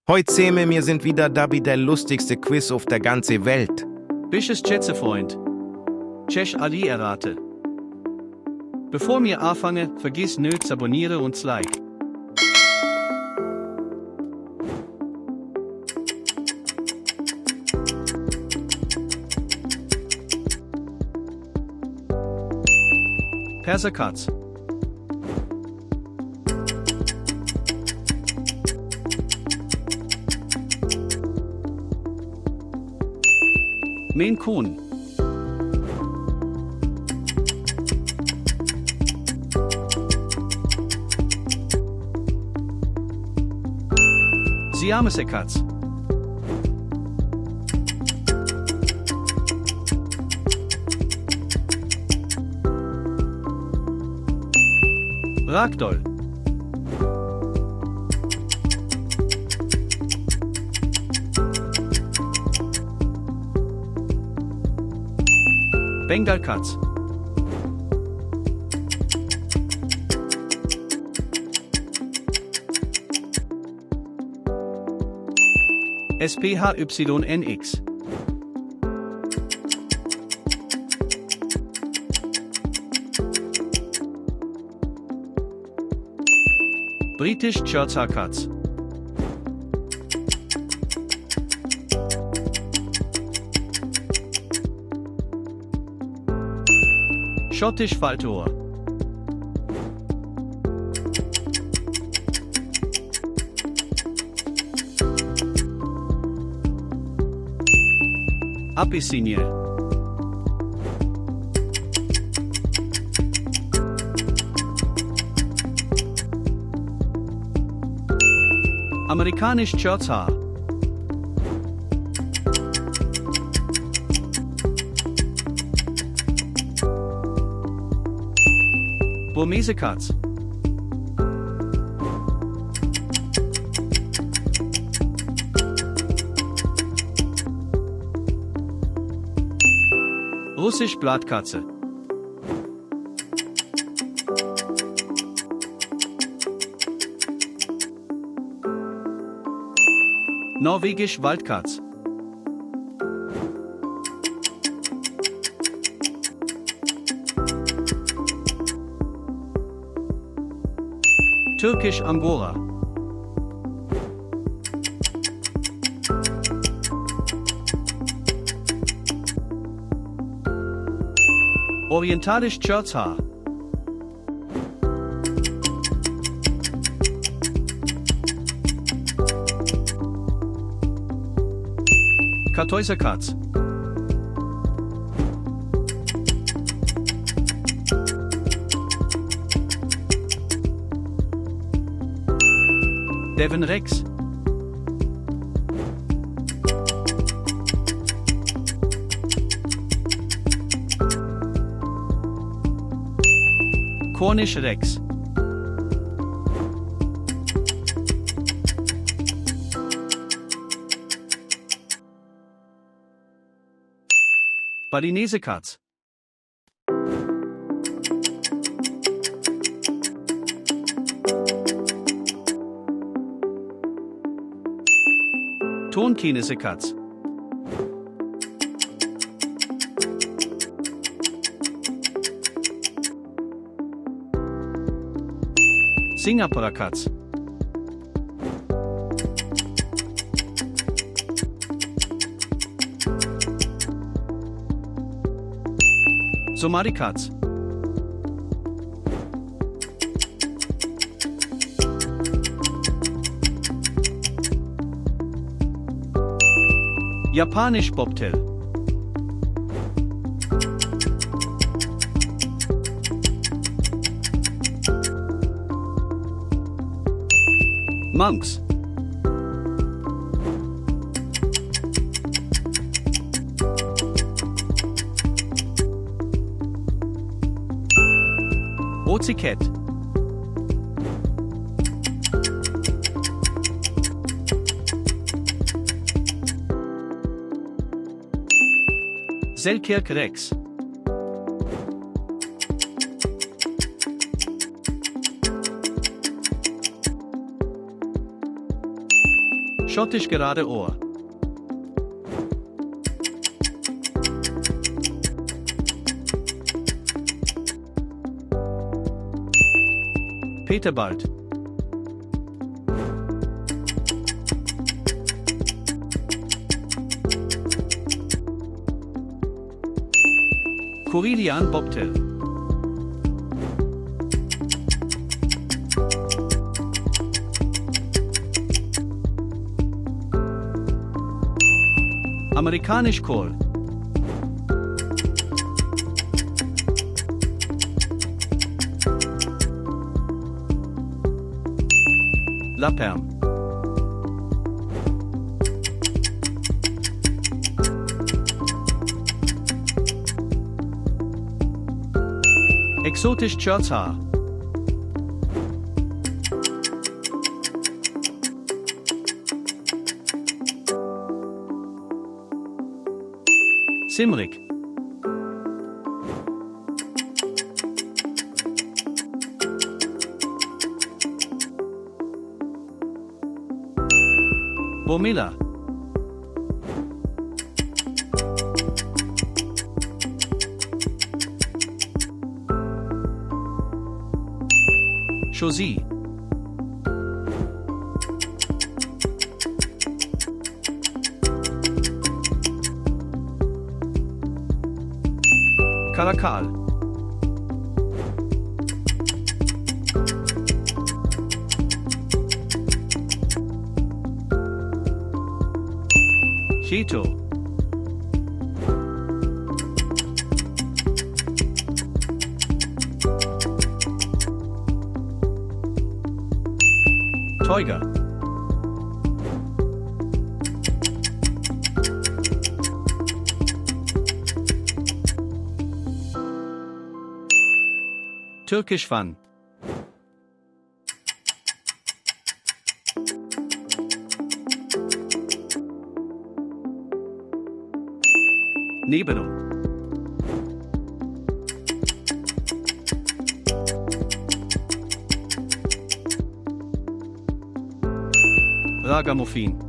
Heute Seme, wir sind wieder dabei der lustigste Quiz auf der ganzen Welt. Bisches Schätzefreund. Cesh Ali errate. Bevor mir anfange, vergiss nicht zu abonnieren und zu like. Perserkatz. Maine Coon. Siamese Katz. Ragdoll. Bengalkatz. SPHYNX. British Churchill Katz. Schottisch Faltohr. Abyssinie. Amerikanisch Churchill. Burmese Katz. Russisch Blattkatze. Norwegisch Waldkatz. Türkisch Angora. Orientalisch Churchill. Kartäuser Katz. Devon Rex. Cornish Rex. Balinese Katz. Tonkinese Katz. Singapurer Katz. Somali Katz. Japanisch Bobtail. Monks. Ozikett. Selkirk Rex. Schottisch gerade Ohr. Peterbald. Corilian Bobtail. Amerikanisch Kohl. Laperm. Exotisch Tschörtshaar. Simrik. Bomilla. Chaussee. Karakal. Cheto. Teuger. Türkisch Fan. Nebelung. Ragamuffin.